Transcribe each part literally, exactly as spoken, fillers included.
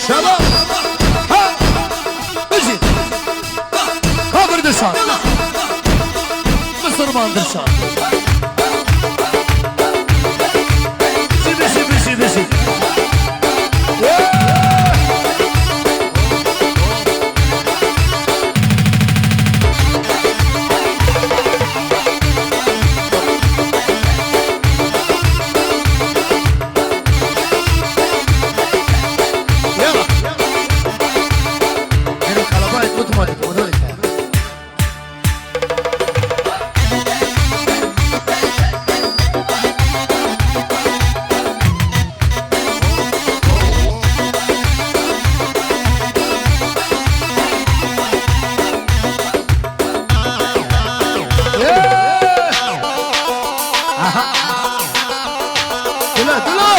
Şaba! Ha! Bijî! Kafir dişan! Misilman dişan! Bijî, bijî, bijî, bijî! Yala. Yine kalabalık, otomatik, otomatik. Aha. Dilo, dilo.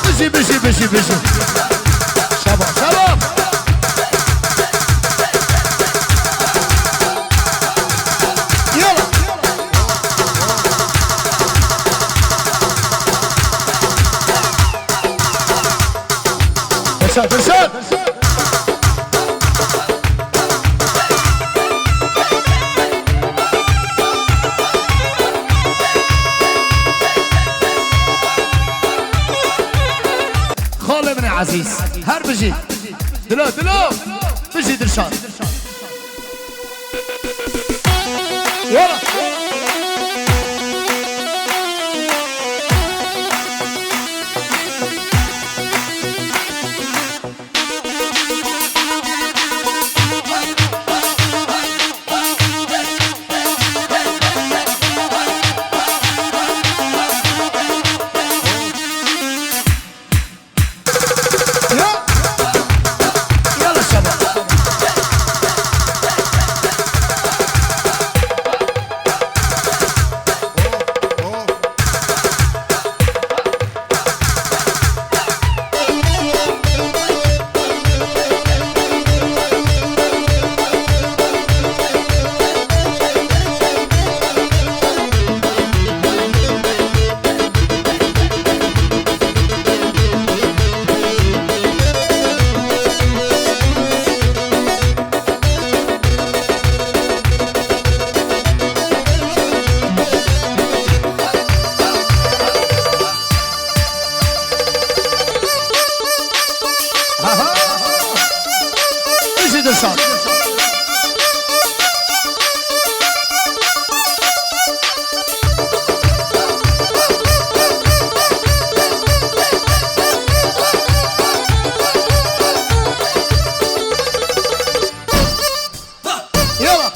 Bijî, bijî, bijî, bijî. Şaba, şaba. Yala. Dilşad, Dilşad. Xalê min e ezîz. Her bijî. Dilo, dilo. Bijî Dilşad. Yala. Ya. Yala şaba. Aha! Bijî Dilşad. Yala.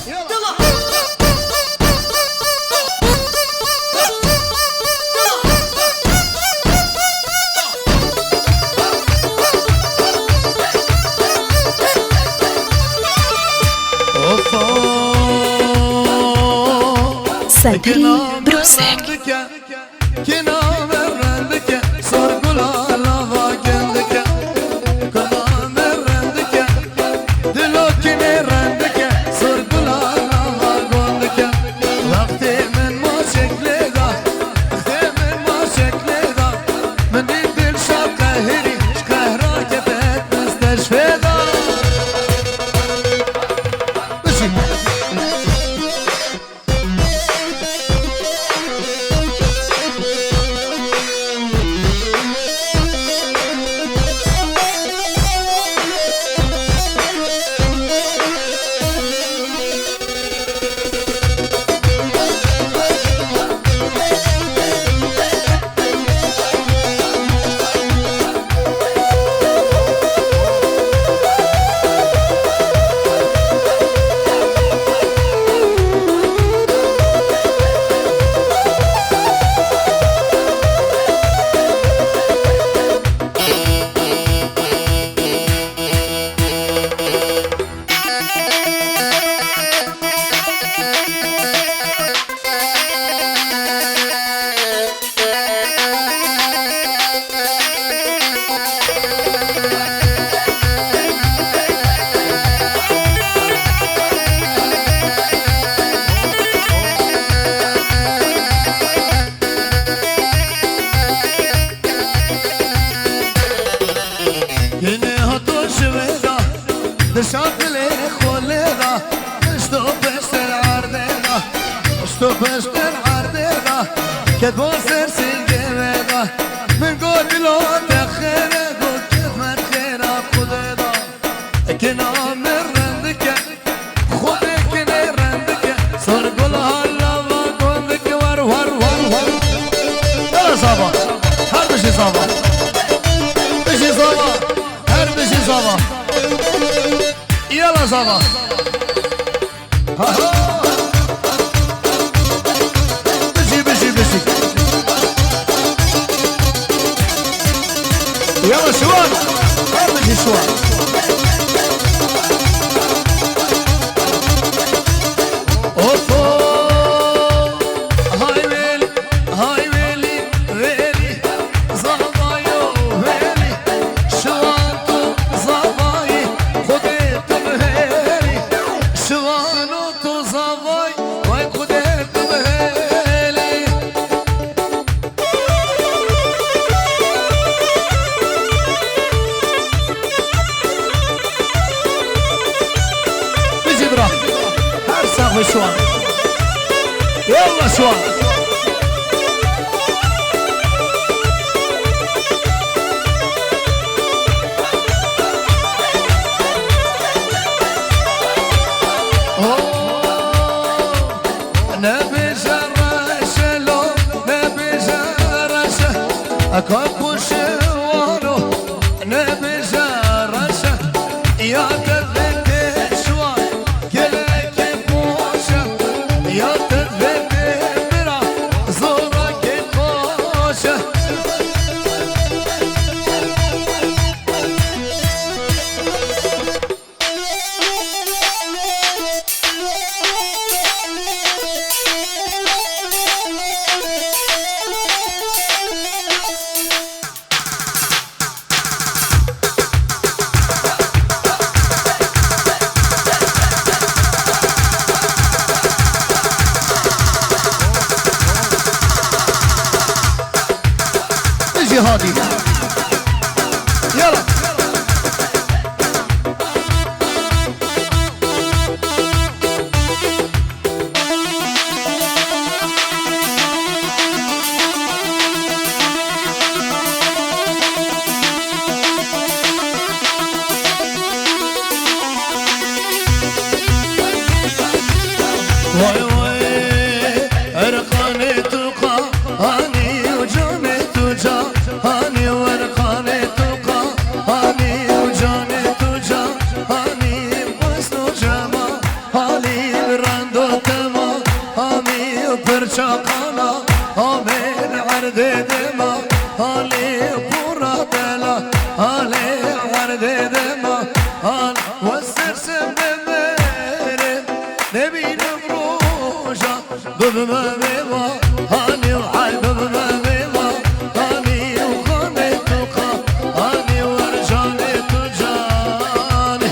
Sedrî Brusek. Kina me rendike, sor gula lava gendike. Kina me rendike, dilo kine rendike, sor gula lava gondike. Wextê min maçek lê da, wextê min maçek lê da. Min dî Dilşad qehirî, ji qehra kete desteşfê da. Bijî. Ket bo ser singê me da. Min got dilo te xêre, got kêf me xêra Xwedê da. Kina min rendike, Xwedê kinê rendike. Sor gul hala va gondike, war, war, war, war. Yala zava, her bijî zava. Bijî zava, her bijî zava. Yala zava. Bijî, bijî, bijî. Yala şiwan. Her bijî şiwan. Ofo. Hay welî, hay welî, welî. Zavayo welî. Şiwan tu zavayî. Xwedê tu bihêlî. Şiwano tu zavayî. Vay Xwedê tu bihêlî. Bijî bira. Her sax ve şiwan. Yalla şiwan. Oh. Nebêje reşe lo, nebêje reşe. Eka ku şiwano, nebêje reşe. Ya te vê tê şiwan, gelekê xweş e. Ya te vê tê bira, zorakê xweş e. Jî hadî. Yala. Vay vay, erqanê tu qa, hanî û canê tu ca, hanî û erqanê tu qa, hanî û canê tu ca, hanî husn û cema, halî rendo tema, hamî û pirça qana, hamê erdê dema, halî pûra bela, halê erdê dema, hal we ser sem demêre, nebînim roja. Bibime mêva, hanî û hay bibime mêva, hanî û xanê tu qa, hanî û ercanê tu canê.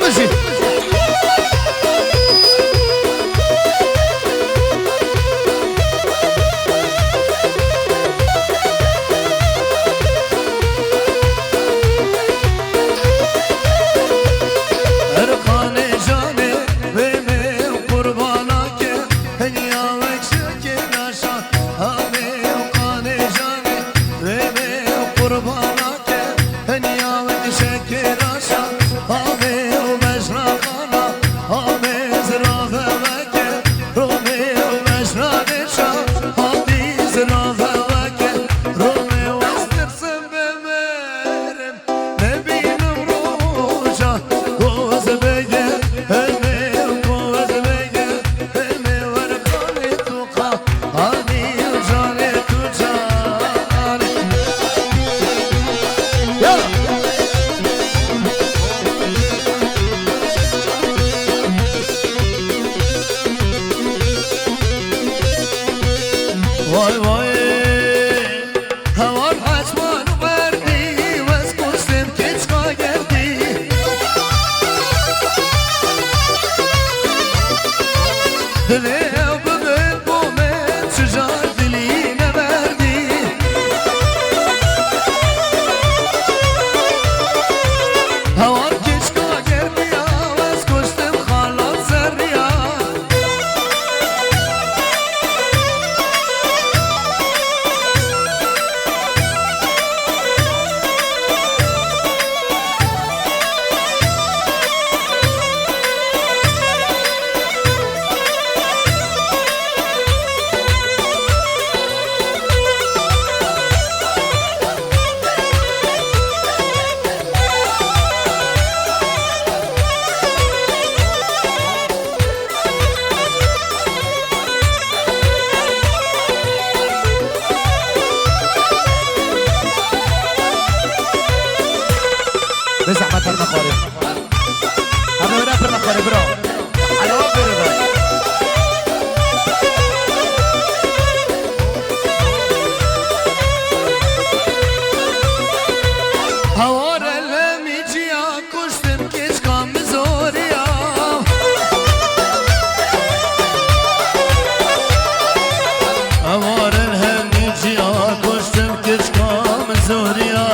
Bijî. Erqanê canê vê mêrê. Hadi öyle fırla, hadi bro. Alo, buyurun. Hawar elemî ciya kuştim keçka min zoriya. Hawar elemî ciya kuştim keçka min zoriya.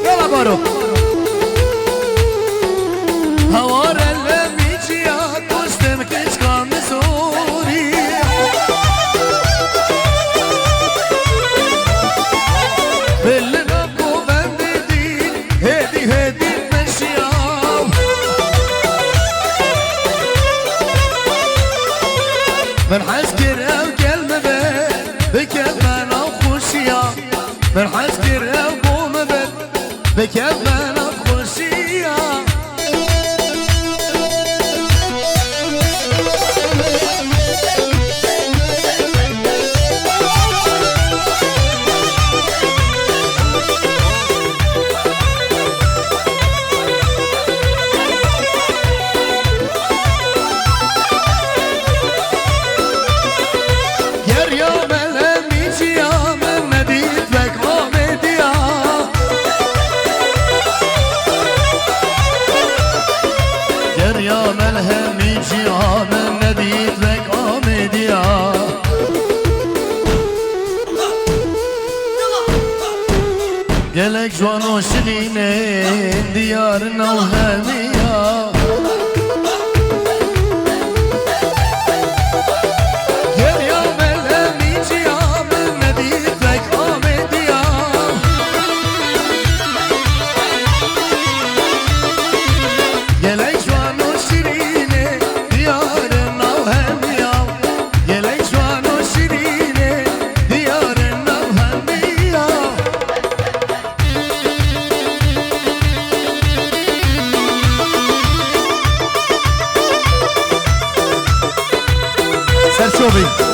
Yala baro. Hawar elemî ciya kuştim keçka min zoriya. Belli Govendê dî hêdî hêdî meşiya. Min hez kir ew gel min be, bike me nav xweşiya. Min hez kir ew bo min be, bike me nav xweşiya. Geriya Melhemî ciya min nedît wek Amêdiya. Geriya Melhemî ciya min nedît wek Amêdiya. Gelek ciwan û şirînên diyar nav hemiya. Geriya Melhemî ciya min nedît wek Amêdiya. Gelek ciwan û şirînê diyar nav hemiya. Gelek ciwan û şirînê diyar nav hemiya. Serçovî.